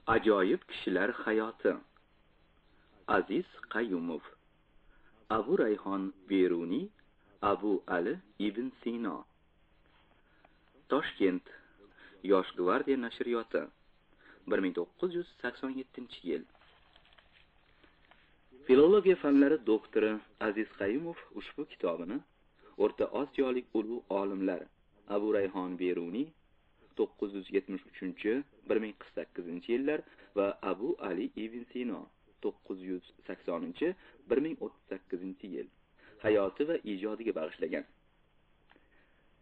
Ajoyib kishilar hayoti. Aziz Qayumov, Abu Rayhon Beruniy, Abu Ali ibn Sino. Toshkent, Yosh gvardiya nashriyoti, 1987-yil. Filologiya fanlari doktori Aziz Qayumov ushbu kitobini O'rta Osiyolik ulug' olimlar Abu Rayhon Beruniy 973-1048 yillar va Abu Ali ibn Sino 980-1038 yil hayoti va ijodiga bag'ishlagan.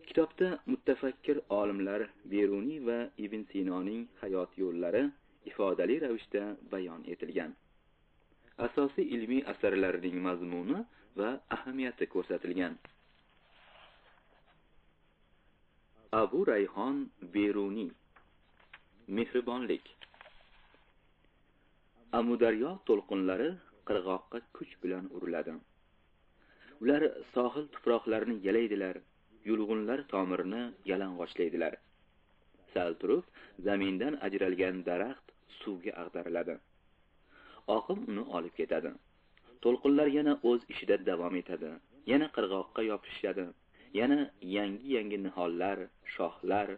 Kitobda mutafakkir olimlar Beruniy va Ibn Sinoning hayot yo'llari ifodali ravishda bayon etilgan. Asosiy ilmiy asarlarining mazmuni va ahamiyati ko'rsatilgan. Abu Rayhon Beruniy. Mehribonlik. Amudaryo to'lqinlari qirg'oqqa kuch bilan uriladi. Ular sohil tuproqlarini yalaydilar, yulg'unlar tomirini yalang'ochlaydilar. Sal turib, zamindan ajralgan daraxt suvga ag'dariladi. Oqim uni olib ketadi. To'lqinlar yana o'z ishida davom etadi. Yana qirg'oqqa yopishadi. Yana yangi-yangi nihollar, shoxlar,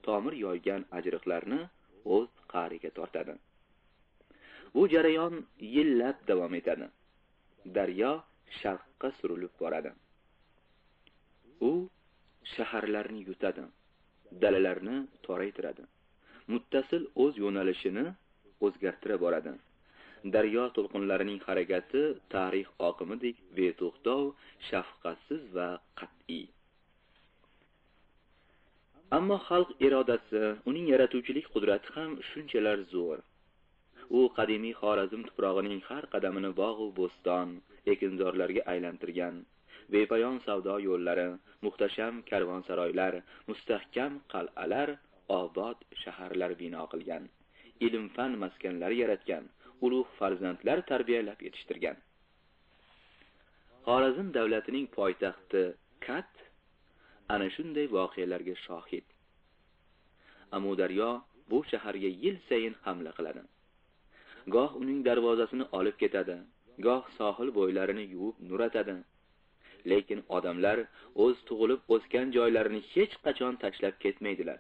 tomir yoygan ajriqlarni o'z qa'riga tortadi. Bu jarayon yillab davom etadi. Daryo sharqqa surilib boradi. U shaharlarni yutadi, dalalarni toraytiradi. Muttasil o'z yo'nalishini o'zgartira boradi. Daryo to'lqinlarining harakati tarix oqimidek beto'xtov, shafqatsiz va qat'iy. Ammo xalq irodasi, uning yaratuvchilik qudrati ham shunchalar zo'r. U qadimiy Xorazm tuprog'ining har qadamini bog'u bo'ston, ekinzorlarga aylantirgan. Bepoyon savdo yo'llari, muhtasham karvonsaroylar, mustahkam qal'alar, obod shaharlar bino qilgan. Ilm-fan maskanlari yaratgan, ulug' farzandlar tarbiyalab yetishtirgan. Xorazm davlatining poytaxti Kat ana shunday voqealarga shohid. Amudaryo bu shaharga yil sayin hamla qiladi. Goh uning darvozasini olib ketadi, goh sohil bo'ylarini yuvib nuratadi. Lekin odamlar o'z tug'ilib o'sgan joylarini hech qachon tashlab ketmaydilar.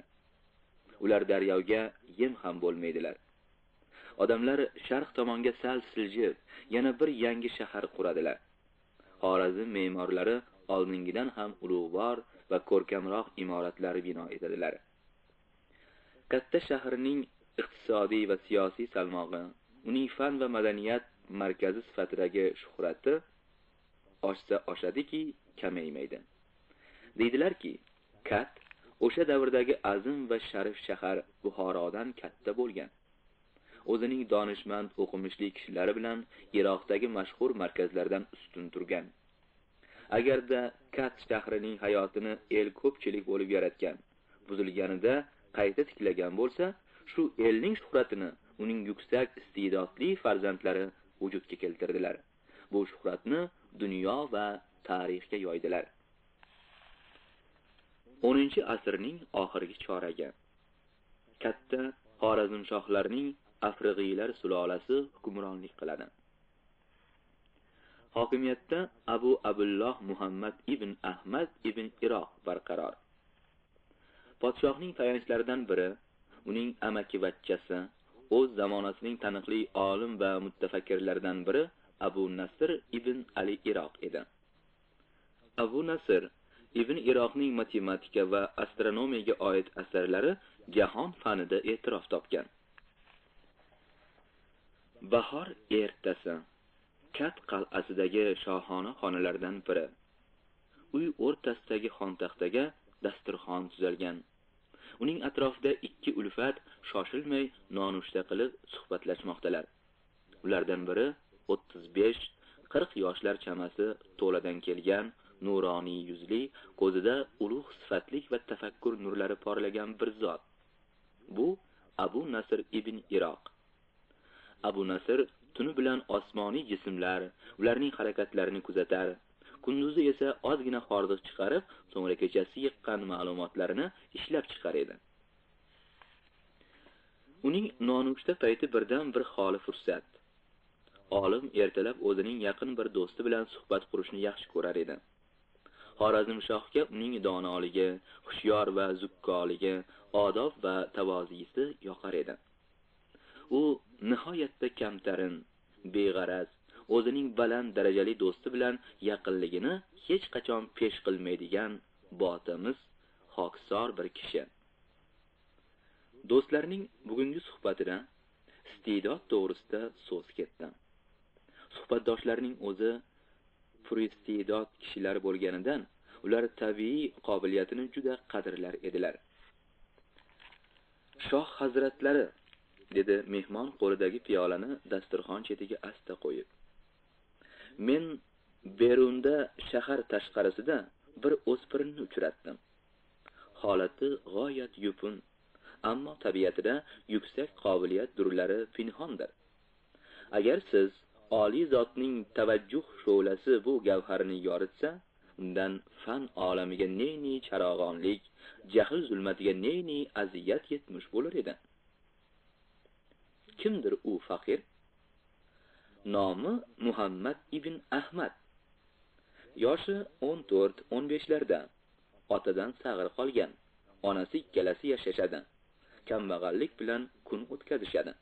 Ular daryoga yem ham bo'lmaydilar. Odamlar sharq tomonga sal siljib, yana bir yangi shahar quradilar. Xorazm me'morlari oldingidan ham ulug'vor va ko'rkamroq imoratlar bino etadilar. Katta shaharning iqtisodiy va siyosiy salmog'i, uning fan va madaniyat markazi sifatidagi shuhrati oshsa oshadiki, kamaymaydi. Deydilarki, Kat o'sha davrdagi azim va sharif shahar Buxorodan katta bo'lgan. O'zining donishmand, o'qimishli kishilari bilan Iroqdagi mashhur markazlardan ustun turgan. Agarda Kat shahrining hayotini el ko'pchilik bo'lib yaratgan, buzilganida qayta tiklagan bo'lsa, shu elning shuhratini uning yuksak iste'dodli farzandlari vujudga keltirdilar. Bu shuhratni dunyo va tarixga yoydilar. 10-asrning oxirgi choragi. Katta Xorazmshohlarning Afrig'iylar sulolasi hukmronlik qiladi. Hokimiyatda Abu Abdulloh Muhammad ibn Ahmad ibn Iroq barqaror. Podshohning tayanchlaridan biri, uning amakivachchasi, o'z zamonasining taniqli olim va mutafakkirlaridan biri Abu Nasr ibn Ali Iroq edi. Abu Nasr ibn Iroqning matematika va astronomiyaga oid asarlari jahon fanida e'tirof topgan. Bahor ertasi. Kat qal'asidagi shohona xonalardan biri. Uy o'rtasidagi xontaxtaga dasturxon tuzalgan. Uning atrofida ikki ulfat shoshilmay nonushta qilib suhbatlashmoqdalar. Ulardan biri 35-40 yoshlar chamasi to'ladan kelgan, nuroniy yuzli, ko'zida ulug' sifatlik va tafakkur nurlari porlagan bir zot. Bu Abu Nasr ibn Iroq. Abu Nasr tuni bilan osmoniy jismlar, ularning harakatlarini kuzatar, kunduzi esa ozgina hordiq chiqarib, so'ngra kechasi yiqqan ma'lumotlarini ishlab chiqar edi. Uning nonushta payti birdan bir xoli fursat. Olim ertalab o'zining yaqin bir do'sti bilan suhbat qurishni yaxshi ko'rar edi. Xorazmshohga uning donoligi, hushyor va zukkoligi, odob va tavozisi yoqar edi. U nihoyatda kamtarin, beg'araz, o'zining baland darajali do'sti bilan yaqinligini hech qachon pesh qilmaydigan botimiz, xokisor bir kishi. Do'stlarning bugungi suhbatida iste'dod to'g'risida so'z ketdi. Suhbatdoshlarning o'zi puriste'dod kishilar bo'lganidan ular tabiiy qobiliyatini juda qadrlar edilar. Shoh hazratlari, dedi mehmon qo'lidagi piyolani dasturxon chetiga asta qo'yib. Men Berunda shahar tashqarisida bir o'spirinni uchratdim. Holati g'oyat yupun, ammo tabiatida yuksak qobiliyat durlari pinhondir. Agar siz oliy zotning tavajjuh shu'lasi bu gavharni yoritsa, undan fan olamiga ne-ne charog'onlik, jahl zulmatiga ne-ne aziyat yetmish bo'lar edi. Kimdir u faqir? Nomi Muhammad ibn Ahmad. Yoshi 14-15larda. Otadan sag'ir qolgan. Onasi ikkalasi yashashadi. Kambag'allik bilan kun o'tkazishadi.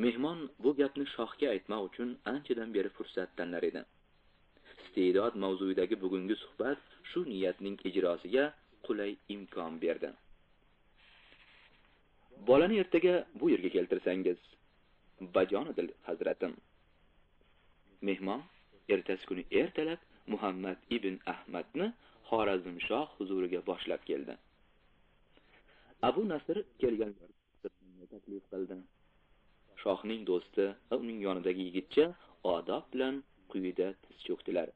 Mehmon bu gapni shohga aytmoq uchun anchadan beri fursat tanlar edi. Iste'dod mavzuidagi bugungi suhbat shu niyatning ijrosiga qulay imkon berdi. Bolani ertaga bu yerga keltirsangiz, bajonidil hazratim. Mehmon ertasi kuni ertalab Muhammad ibn Ahmadni Xorazmshoh huzuriga boshlab keldi. Abu Nasr kelganlarni taklif qildi. Shohning do'sti va uning yonidagi yigitcha odob bilan quyida tiz cho'kdilar.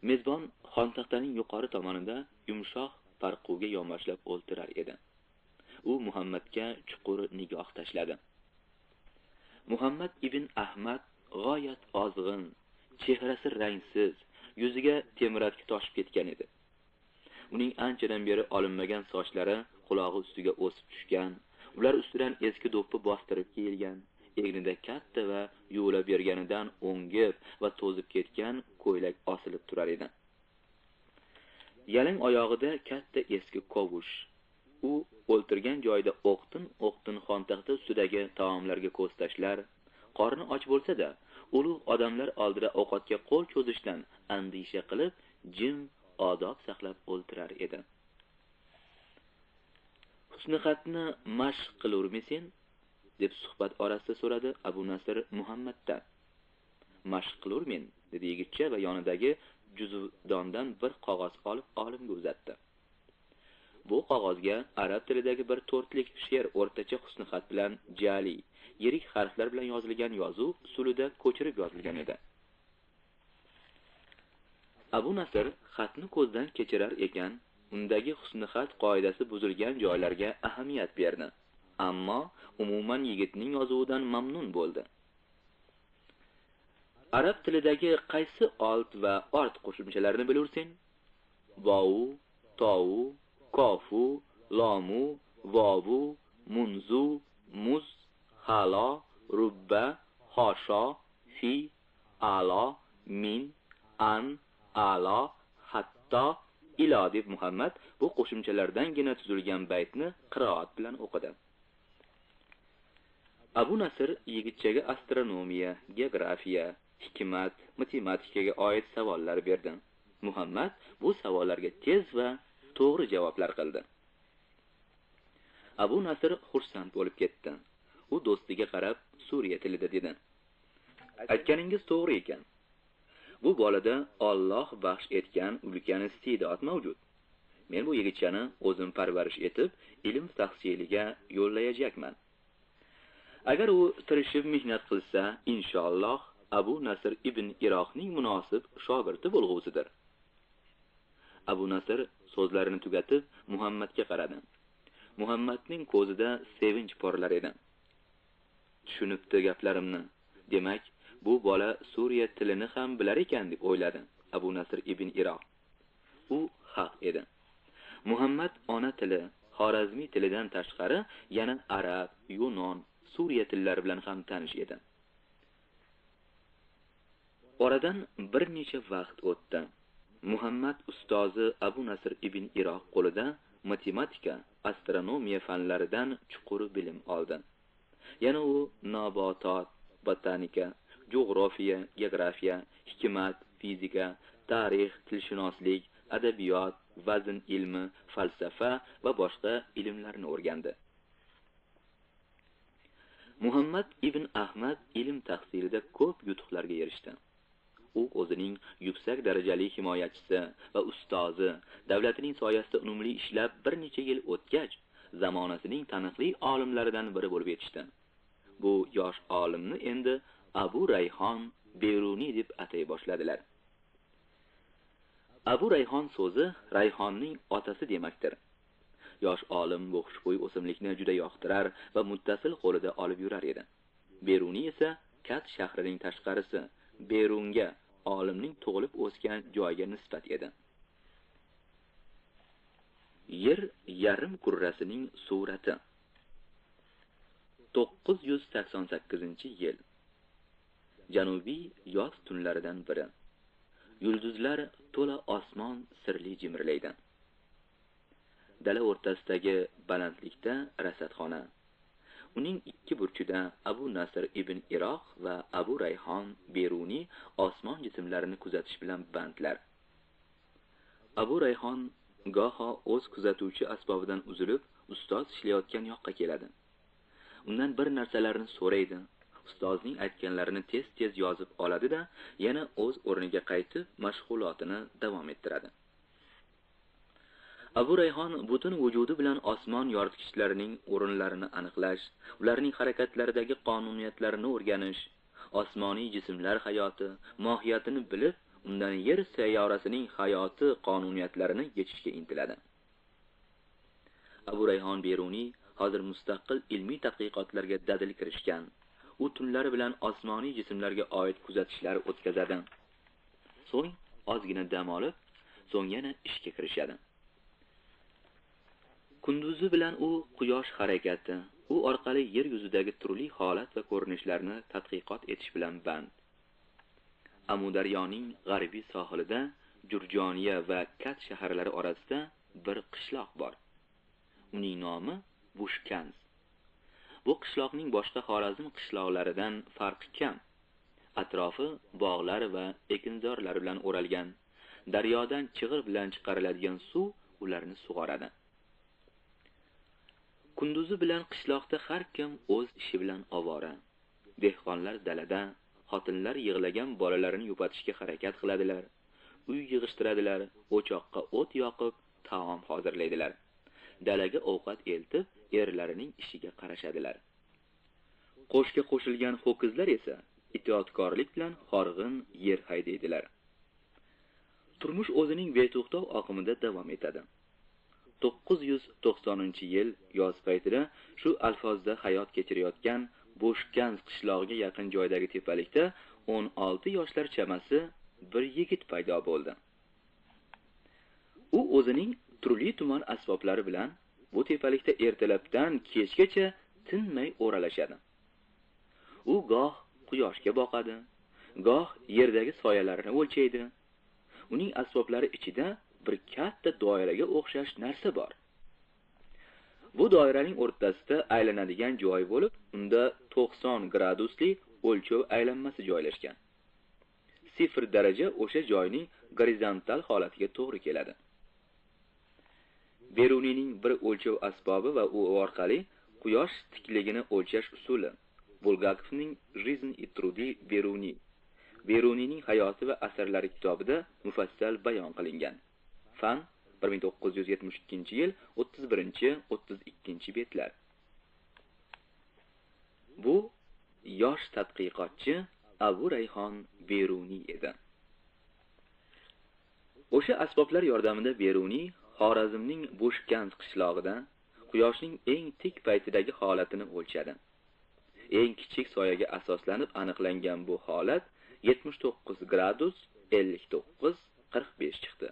Mezbon xontaxtaning yuqori tomonida yumshoq parquga yonboshlab o'ltirar edi. U Muhammadga chuqur nigoh tashladi. Muhammad ibn Ahmad g'oyat ozg'in, chehrasi rangsiz, yuziga temiratki toshib ketgan edi. Uning anchadan beri olinmagan sochlari qulog'i ustiga o'sib tushgan, ular ustidan eski do'ppi bostirib kiyilgan, egnida katta va yuvilab berganidan o'ngib va to'zib ketgan ko'ylak osilib turar edi. Yalang oyog'ida katta eski kovush. U o'ltirgan joyida o'qtin-o'qtin xontaxta ustidagi taomlarga ko'z tashlar, qorni och bo'lsa-da, ulug' odamlar oldida ovqatga qo'l cho'zishdan andisha qilib, jim odob saqlab o'ltirar edi. Husnixatni mashq qilurmisen? Deb suhbat orasida so'radi Abu Nasr Muhammaddan. Mashq qilurmen, dedi yigitcha va yonidagi juzdondan bir qog'oz olib olimga uzatdi. Bu qog'ozga arab tilidagi bir to'rtlik she'r o'rtacha husnixat bilan jali, yirik harflar bilan yozilgan yozuv usulida ko'chirib yozilgan edi. Abu Nasr xatni ko'zdan kechirar ekan, undagi husnixat qoidasi buzilgan joylarga ahamiyat berdi. Ammo umuman yigitning yozuvidan mamnun bo'ldi. Arab tilidagi qaysi old va ort qo'shimchalarini bilursen? Vau, tau, kofu, lomu, vovu, munzu, muz, halo, rubba, hosho, fi, alo, min, an, alo, hatto, ilo deb Muhammad bu qo'shimchalardangina tuzilgan baytni qiroat bilan o'qidi. Abu Nasr yigitchaga astronomiya, geografiya, hikmat, matematikaga oid savollar berdi. Muhammad bu savollarga tez va to'g'ri javoblar qildi. Abu Nasr xursand bo'lib ketdi. U do'stiga qarab Suriya tilida dedi: "Aytganingiz to'g'ri ekan. Bu bolada Alloh baxsh etgan ulkan iste'dod mavjud. Men bu yigitchani o'zim parvarish etib, ilm tahsiliga yo'llayajakman. Agar u tirishib mehnat qilsa, inshaalloh Abu Nasr ibn Iroqning munosib shogirdi bo'lg'usidir." Abu Nasr so'zlarini tugatib Muhammadga qaradi. Muhammadning ko'zida sevinch porlar edi. Tushunibdi gaplarimni. Demak, bu bola Suriya tilini ham bilar ekan deb o'yladi Abu Nasr ibn Iroq. U haq edi. Muhammad ona tili Xorazmiy tilidan tashqari yana arab, yunon, Suriya tillari bilan ham tanish edi. Oradan bir necha vaqt o'tdi. Muhammad ustozi Abu Nasr ibn Iroq qo'lida matematika, astronomiya fanlaridan chuqur bilim oldi. Yana u nabotot, botanika, jo'g'rofiya, geografiya, hikmat, fizika, tarix, tilshunoslik, adabiyot, vazn ilmi, falsafa va boshqa ilmlarni o'rgandi. Muhammad ibn Ahmad ilm tahsilida ko'p yutuqlarga erishdi. U o'zining yuksak darajali himoyachisi va ustozi, davlatining soyasida unumli ishlab bir necha yil o'tgach, zamonasining taniqli olimlaridan biri bo'lib yetishdi. Bu yosh olimni endi Abu Rayhon Beruniy deb atay boshladilar. Abu Rayhon so'zi Rayhonning otasi demakdir. Yosh olim bu xushbo'y o'simlikni juda yoqtirar va muttasil qo'lida olib yurar edi. Beruniy esa Kat shahrining tashqarisi Berunga, olimning tug'ilib o'sgan joyiga nisbat edi. Yer yarim kurrasining surati. 988-yil. Janubiy yoz tunlaridan biri. Yulduzlar to'la osmon sirli jimirlaydi. Dala o'rtasidagi balandlikda rasadxona. Uning ikki burchida Abu Nasr ibn Iroq va Abu Rayhon Beruniy osmon jismlarini kuzatish bilan bandlar. Abu Rayhon goho o'z kuzatuvchi asbobidan uzilib, ustoz ishlayotgan yoqqa keladi. Undan bir narsalarni so'raydi. Ustozning aytganlarini tez-tez yozib oladi-da, yana o'z o'rniga qaytib mashg'ulotini davom ettiradi. Abu Rayhon butun vujudi bilan osmon yoritgichlarining o'rinlarini aniqlash, ularning harakatlaridagi qonuniyatlarini o'rganish, osmoniy jismlar hayoti, mohiyatini bilib, undan yer sayyorasining hayoti qonuniyatlarini yechishga intiladi. Abu Rayhon Beruniy hozir mustaqil ilmiy tadqiqotlarga dadil kirishgan. U tunlari bilan osmoniy jismlarga oid kuzatishlar o'tkazadi. So'ng ozgina dam olib, so'ng yana ishga kirishadi. Kunduzi bilan u quyosh harakati, u orqali yer yuzidagi turli holat va ko'rinishlarni tadqiqot etish bilan band. Amudaryoning g'arbiy sohilida Jurjoniya va Kat shaharlari orasida bir qishloq bor. Uning nomi Bushkans. Bu qishloqning boshqa Xorazm qishloqlaridan farqi kam. Atrofi bog'lar va ekinzorlar bilan o'ralgan. Daryodan chig'ir bilan chiqariladigan suv ularni sug'oradi. Kunduzi bilan qishloqda har kim o'z ishi bilan ovora. Dehqonlar dalada, xotinlar yig'lagan bolalarini yupatishga harakat qiladilar. Uy yig'ishtiradilar, o'choqqa o't yoqib, taom hozirlaydilar. Dalaga ovqat eltib, erlarining ishiga qarashadilar. Qo'shga qo'shilgan ho'kizlar esa itoatkorlik bilan horg'in yer haydaydilar. Turmush o'zining beto'xtov oqimida davom etadi. 990-yil yoz paytida shu alfozda hayot kechirayotgan Bo'shkans qishlog'iga yaqin joydagi tepalikda 16 yoshlar chamasi bir yigit paydo bo'ldi. U o'zining turli tuman asboblari bilan bu tepalikda ertalabdan kechgacha tinmay o'ralashadi. U goh quyoshga boqadi, goh yerdagi soyalarni o'lchaydi. Uning asboblari ichida bir katta doiraga o'xshash narsa bor. Bu doiraning o'rtasida aylanadigan joy bo'lib, unda 90 gradusli o'lchov aylanmasi joylashgan. 0 daraja o'sha joyning gorizontal holatiga to'g'ri keladi. Beruniyning bir o'lchov asbobi va u orqali quyosh tikligini o'lchash usuli. Bulgakovning Жизнь и труды Beruniy. Beruniyning hayoti va asarlari kitobida mufassal bayon qilingan. Fan 1972-yil 31-32 betlar. Bu yosh tadqiqotchi Abu Rayhon Beruniy edi. O'sha asboblar yordamida Beruniy Xorazmning Bo'shkans qishlog'ida quyoshning eng tik paytidagi holatini o'lchadi. Eng kichik soyaga asoslanib aniqlangan bu holat 79 gradus 59 45 chiqdi.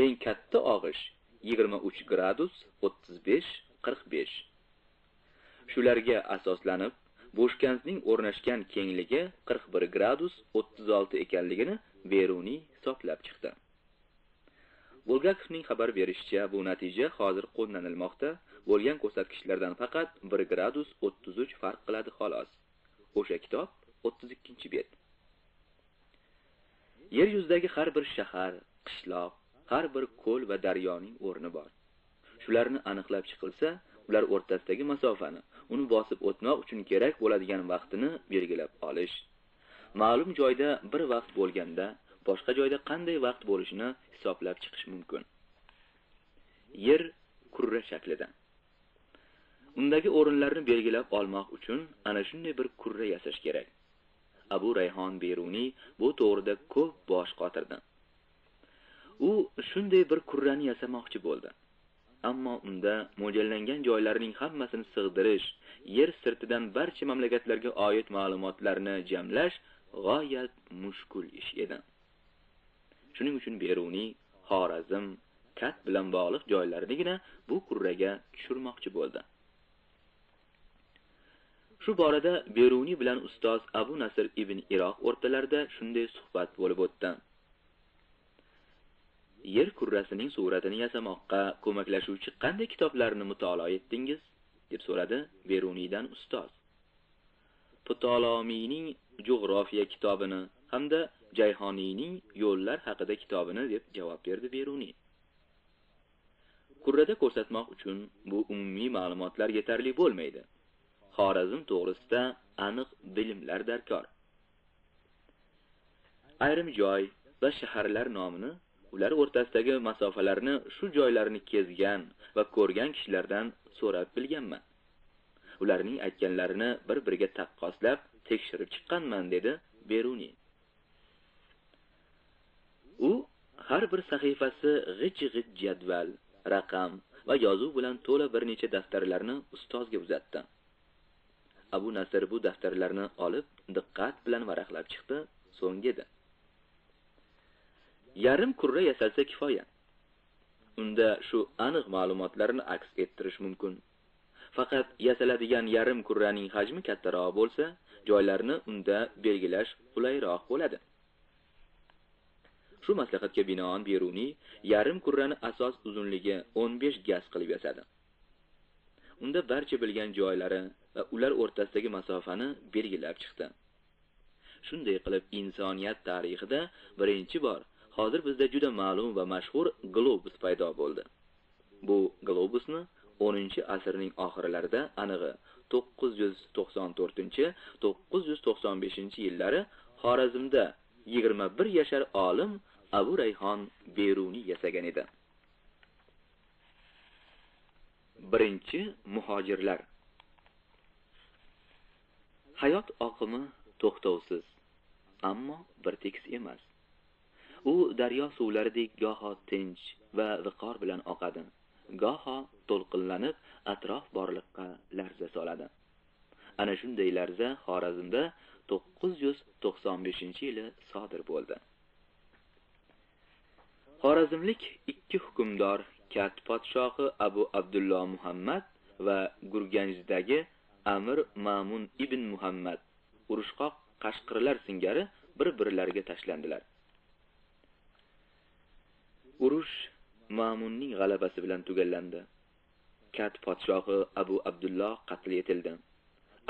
Eng katta og'ish 23 gradus 35 45. Shularga asoslanib Boshkandning o'rnashgan kengligi 41 gradus 36 ekanligini Beruniy hisoblab chiqdi. Bulgakovning xabar berishicha, bu natija hozir qo'llanilmoqda bo'lgan ko'rsatkichlardan faqat 1 gradus 33 farq qiladi xolos. O'sha kitob 32-bet. Yer yuzidagi har bir shahar, qishloq, har bir ko'l va daryoning o'rni bor. Shularni aniqlab chiqilsa, ular o'rtasidagi masofani, uni bosib o'tmoq uchun kerak bo'ladigan vaqtini belgilab olish, ma'lum joyda bir vaqt bo'lganda boshqa joyda qanday vaqt bo'lishini hisoblab chiqish mumkin. Yer kurra shaklida. Undagi o'rinlarni belgilab olmoq uchun ana shunday bir kurra yasash kerak. Abu Rayhon Beruniy bu to'g'rida ko'p bosh qotirdi. U shunday bir kurrani yasamoqchi bo'ldi. Ammo unda mo'ljallangan joylarning hammasini sig'dirish, yer sirtidan barcha mamlakatlarga oid ma'lumotlarni jamlash g'oyat mushkul ish edi. Shuning uchun Beruniy Xorazm, Kat bilan bog'liq joylarnigina bu kurraga tushirmoqchi bo'ldi. Shu borada Beruniy bilan ustoz Abu Nasr ibn Iroq o'rtalarida shunday suhbat bo'lib o'tdi. Yer kurrasining suratini yasamoqqa ko'maklashuvchi qanday kitoblarni mutolaa etdingiz? Deb so'radi Beruniydan ustoz. Ptolomiyning jo'g'rofiya kitobini hamda Jayhoniyning yo'llar haqida kitobini, deb javob berdi Beruniy. Kurrada ko'rsatmoq uchun bu umumiy ma'lumotlar yetarli bo'lmaydi. Xorazm to'g'risida aniq bilimlar darkor. Ayrim joy va shaharlar nomini, ular o'rtasidagi masofalarni shu joylarni kezgan va ko'rgan kishilardan so'rab bilganman. Ularning aytganlarini bir-biriga taqqoslab tekshirib chiqqanman, dedi Beruniy. U har bir sahifasi g'ij-g'ij jadval, raqam va yozuv bilan to'la bir necha daftarlarni ustozga uzatdi. Abu Nasr bu daftarlarni olib diqqat bilan varaqlab chiqdi, so'ng dedi: Yarim kurra yasalsa kifoya. Unda shu aniq ma'lumotlarni aks ettirish mumkin. Faqat yasaladigan yarim kurraning hajmi kattaroq bo'lsa, joylarni unda belgilash qulayroq bo'ladi. Shu maslahatga binoan Beruniy yarim kurrani asos uzunligi 15 gaz qilib yasadi. Unda barcha bilgan joylari va ular o'rtasidagi masofani belgilab chiqdi. Shunday qilib insoniyat tarixida birinchi bor hozir bizda juda ma'lum va mashhur globus paydo bo'ldi. Bu globusni 10-asrning oxirlarida, anig'i 994-995 yillari Xorazmda 21 yashar olim Abu Rayhon Beruniy yasagan edi. Birinchi muhojirlar. Hayot oqimi to'xtovsiz, ammo bir tekis emas. U daryo suvlaridek goho tinch va viqor bilan oqadi, goho to'lqinlanib atrof borliqqa larza soladi. Ana shunday larza Xorazmda 995-yili sodir bo'ldi. Xorazmlik ikki hukmdor, Kat podshohi Abu Abdulloh Muhammad va Gurganjdagi Amir Ma'mun ibn Muhammad urushqoq qashqirlar singari bir-birlariga tashlandilar. Urush Ma'munning g'alabasi bilan tugallandi. Kat podshohi Abu Abdulloh qatl etildi.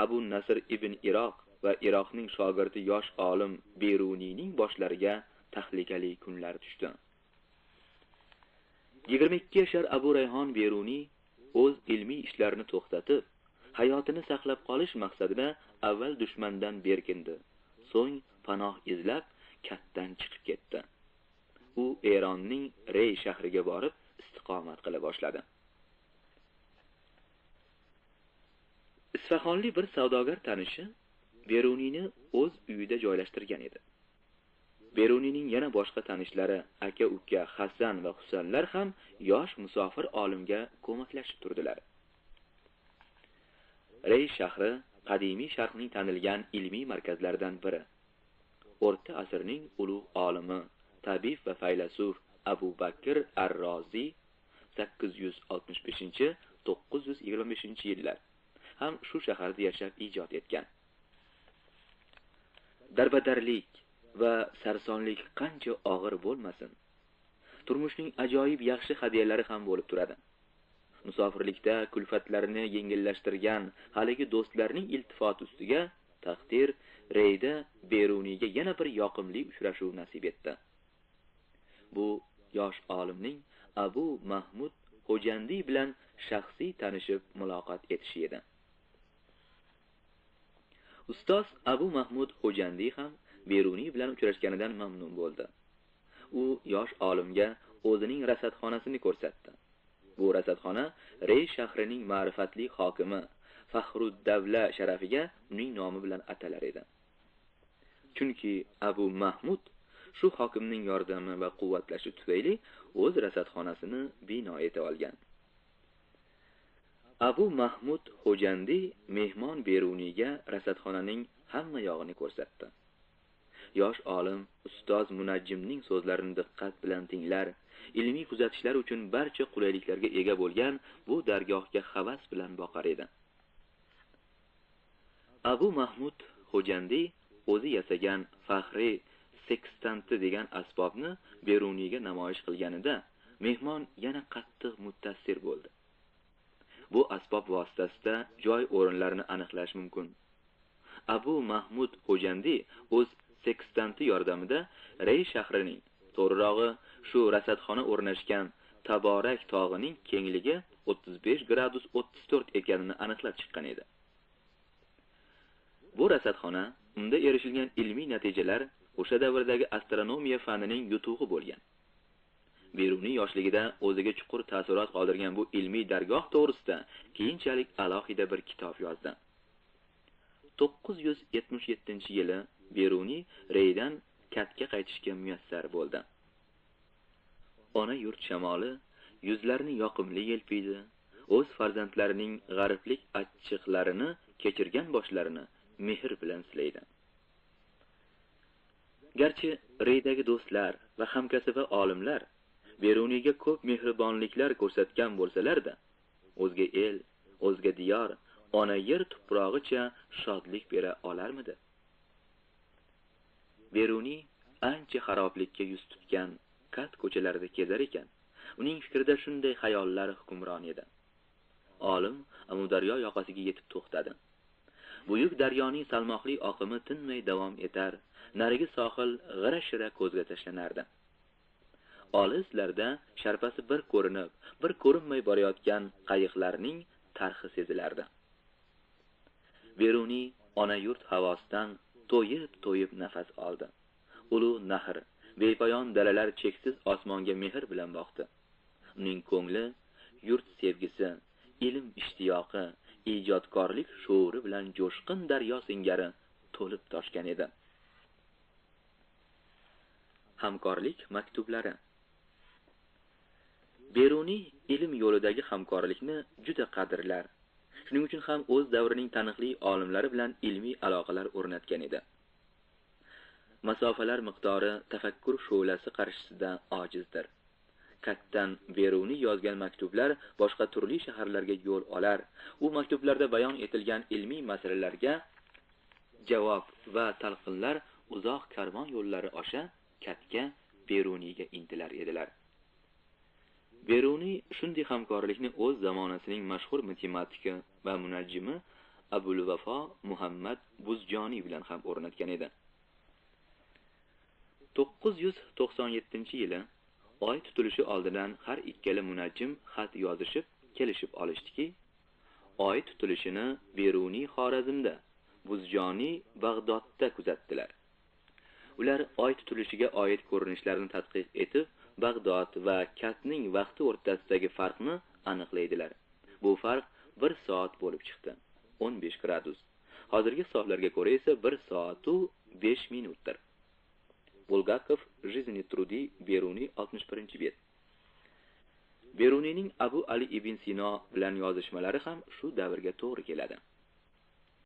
Abu Nasr ibn Iroq va Iroqning shogirdi yosh olim Beruniyning boshlariga tahlikali kunlar tushdi. 22 yashar Abu Rayhon Beruniy o'z ilmiy ishlarini to'xtatib, hayotini saqlab qolish maqsadida avval dushmandan berkindi, so'ng panoh izlab Katdan chiqib ketdi. U Eronning Rey shahriga borib istiqomat qila boshladi. Isfahonlik bir savdogar tanishi Beruniyni o'z uyida joylashtirgan edi. Beruniyning yana boshqa tanishlari aka-uka Hasan va Husanlar ham yosh musofir olimga ko'maklashib turdilar. Rey shahri qadimiy sharqning tanilgan ilmiy markazlaridan biri. O'rta asrning ulug' olimi, tabib va faylasuf Abu Bakr ar-Rozi 865-925 yillar ham shu shaharda yashab ijod etgan. Darbadarlik va sarsonlik qancha og'ir bo'lmasin, turmushning ajoyib yaxshi hadiyalari ham bo'lib turadi. Musofirlikda kulfatlarni yengillashtirgan haligi do'stlarning iltifoti ustiga taqdir Reyda Beruniyga yana bir yoqimli uchrashuv nasib etdi. Bu yosh olimning Abu Mahmud Xo'jandiy bilan shaxsiy tanishib muloqot etishi edi. Ustoz Abu Mahmud Xo'jandiy ham Beruniy bilan uchrashganidan mamnun bo'ldi. U yosh olimga o'zining rasadxonasini ko'rsatdi. Bu rasadxona Rey shahrining ma'rifatli hokimi Faxruddavla sharafiga uning nomi bilan atalar edi. Chunki Abu Mahmud shu hokimning yordami va quvvatlashi tufayli o'z rasadxonasini bino eta olgan. Abu Mahmud Xo'jandiy mehmon Beruniyga rasadxonaning hamma yog'ini ko'rsatdi. Yosh olim ustoz munajjimning so'zlarini diqqat bilan tinglar, ilmiy kuzatishlar uchun barcha qulayliklarga ega bo'lgan bu dargohga havas bilan boqar edi. Abu Mahmud Xo'jandiy o'zi yasagan faxriy sekstanti degan asbobni Beruniyga namoyish qilganida mehmon yana qattiq mutassir bo'ldi. Bu asbob vositasida joy o'rinlarini aniqlash mumkin. Abu Mahmud Xo'jandiy o'z sekstanti yordamida Rey shahrining, to'g'rirog'i shu rasadxona o'rnashgan Taborak tog'ining kengligi 35 gradus 34 ekanini aniqlab chiqqan edi. Bu rasadxona, unda erishilgan ilmiy natijalar o'sha davrdagi astronomiya fanining yutug'i bo'lgan. Beruniy yoshligida o'ziga chuqur taassurot qoldirgan bu ilmiy dargoh to'g'risida keyinchalik alohida bir kitob yozdi. 977-yili Beruniy Reydan Katga qaytishga muyassar bo'ldi. Ona yurt shamoli yuzlarini yoqimli yelpiydi, o'z farzandlarining g'ariblik achchiqlarini kechirgan boshlarini mehr bilan silaydi. Garchi Reydagi do'stlar va hamkasbi olimlar Beruniyga ko'p mehribonliklar ko'rsatgan bo'lsalar-da, o'zga el, o'zga diyor, ona yer tuprog'icha shodlik bera olarmidi? Beruniy ancha xaroblikka yuz tutgan Kat ko'chalarida kezar ekan, uning fikrida shunday xayollar hukmron edi. Olim Amudaryo yoqasiga yetib to'xtadi. Buyuk daryoning salmoqli oqimi tinmay davom etar, narigi sohil g'ira-shira ko'zga tashlanardi. Olislarda sharpasi bir ko'rinib, bir ko'rinmay borayotgan qayiqlarning tarxi sezilardi. Beruniy ona yurt havosidan to'yib-to'yib nafas oldi. Ulug' nahr, bepoyon dalalar cheksiz osmonga mehr bilan boqdi. Uning ko'ngli yurt sevgisi, ilm ishtiyoqi, ijodkorlik shuuri bilan jo'shqin daryo singari to'lib toshgan edi. Hamkorlik maktublari. Beruniy ilm yo'lidagi hamkorlikni juda qadrlar. Shuning uchun ham o'z davrining taniqli olimlari bilan ilmiy aloqalar o'rnatgan edi. Masofalar miqdori tafakkur shu'lasi qarshisida ojizdir. Katdan Beruniy yozgan maktublar boshqa turli shaharlarga yo'l olar. U maktublarda bayon etilgan ilmiy masalalarga javob va talqinlar uzoq karvon yo'llari osha Katga, Beruniyga intilar edilar. Beruniy shunday hamkorlikni o'z zamonasining mashhur matematiki va munajjimi Abul Vafo Muhammad Buzjoniy bilan ham o'rnatgan edi. 997-yili oy tutilishi oldidan har ikkala munajjim xat yozishib, kelishib olishdiki, oy tutilishini Beruniy Xorazmda, Buzjoniy Bag'dodda kuzatdilar. Ular oy tutilishiga oid ko'rinishlarni tadqiq etib, Bag'dod va Katning vaqti o'rtasidagi farqni aniqlaydilar. Bu farq 1 soat bo'lib chiqdi, 15 gradus. Hozirgi hisoblarga ko'ra esa 1 soat 5 minutdir. Bulgakov, Жизнь и труды, Beruniy, 61-bet. Beruniyning Abu Ali ibn Sino bilan yozishmalari ham shu davrga to'g'ri keladi.